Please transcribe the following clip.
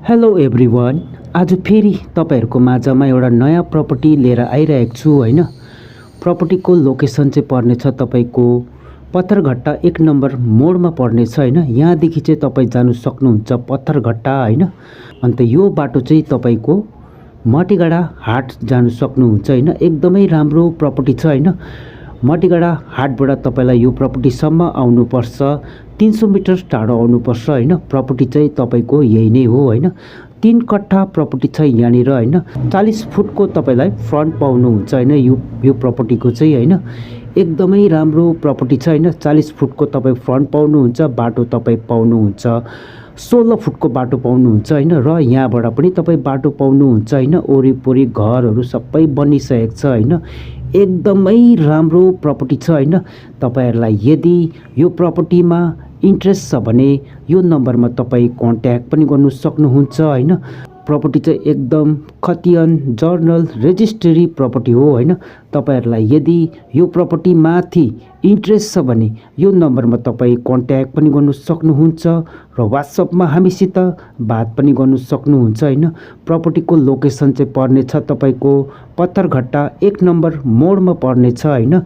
Hello everyone. आज फेरि तपाईँहरूको माझमा एउटा नयाँ प्रपर्टी लिएर आइरहेको छु होइन। प्रपर्टीको लोकेसन चाहिँ पर्नेछ तपाईँको पत्थरघट्टा 1 नम्बर मोडमा पर्नेछ होइन। यहाँदेखि चाहिँ तपाईँ जानु सक्नुहुन्छ पत्थरघट्टा होइन। अन्त यो बाटो चाहिँ तपाईँको मटिगाडा हाट जानु सक्नुहुन्छ होइन। एकदमै राम्रो प्रपर्टी छ होइन। मटिगाडा हाटबाट तपाईँलाई यो प्रपर्टीसम्म आउनुपर्छ 300 मिटर टाढो आउनुपर्छ होइन। प्रपर्टी चाहिँ तपाईँको यही नै हो होइन। 3 कट्ठा प्रपर्टी छ यहाँनिर होइन। 40 फुटको तपाईँलाई फ्रन्ट पाउनुहुन्छ होइन। यो प्रपर्टीको चाहिँ होइन एकदमै राम्रो प्रपर्टी छ होइन। 40 फुटको तपाईँ फ्रन्ट पाउनुहुन्छ, बाटो तपाईँ पाउनुहुन्छ 16 फुटको बाटो पाउनुहुन्छ होइन। र यहाँबाट पनि तपाईँ बाटो पाउनुहुन्छ होइन। वरिपरि घरहरू सबै बनिसकेको छ होइन। एकदमै राम्रो प्रपर्टी छ होइन। तपाईँहरूलाई यदि यो प्रपर्टीमा इन्ट्रेस्ट छ भने यो नम्बरमा तपाईँ कन्ट्याक्ट पनि गर्नु सक्नुहुन्छ होइन। प्रपर्टी चाहिँ एकदम खतियान जर्नल रेजिस्ट्री प्रपर्टी हो होइन। तपाईँहरूलाई यदि यो प्रपर्टी माथि इन्ट्रेस्ट छ भने यो नम्बरमा तपाईँ कन्ट्याक्ट पनि गर्नु सक्नुहुन्छ र वाट्सएपमा हामीसित बात पनि गर्नु सक्नुहुन्छ होइन। प्रपर्टीको लोकेसन चाहिँ पर्नेछ तपाईँको पत्थरघट्टा 1 नम्बर मोडमा पर्नेछ होइन।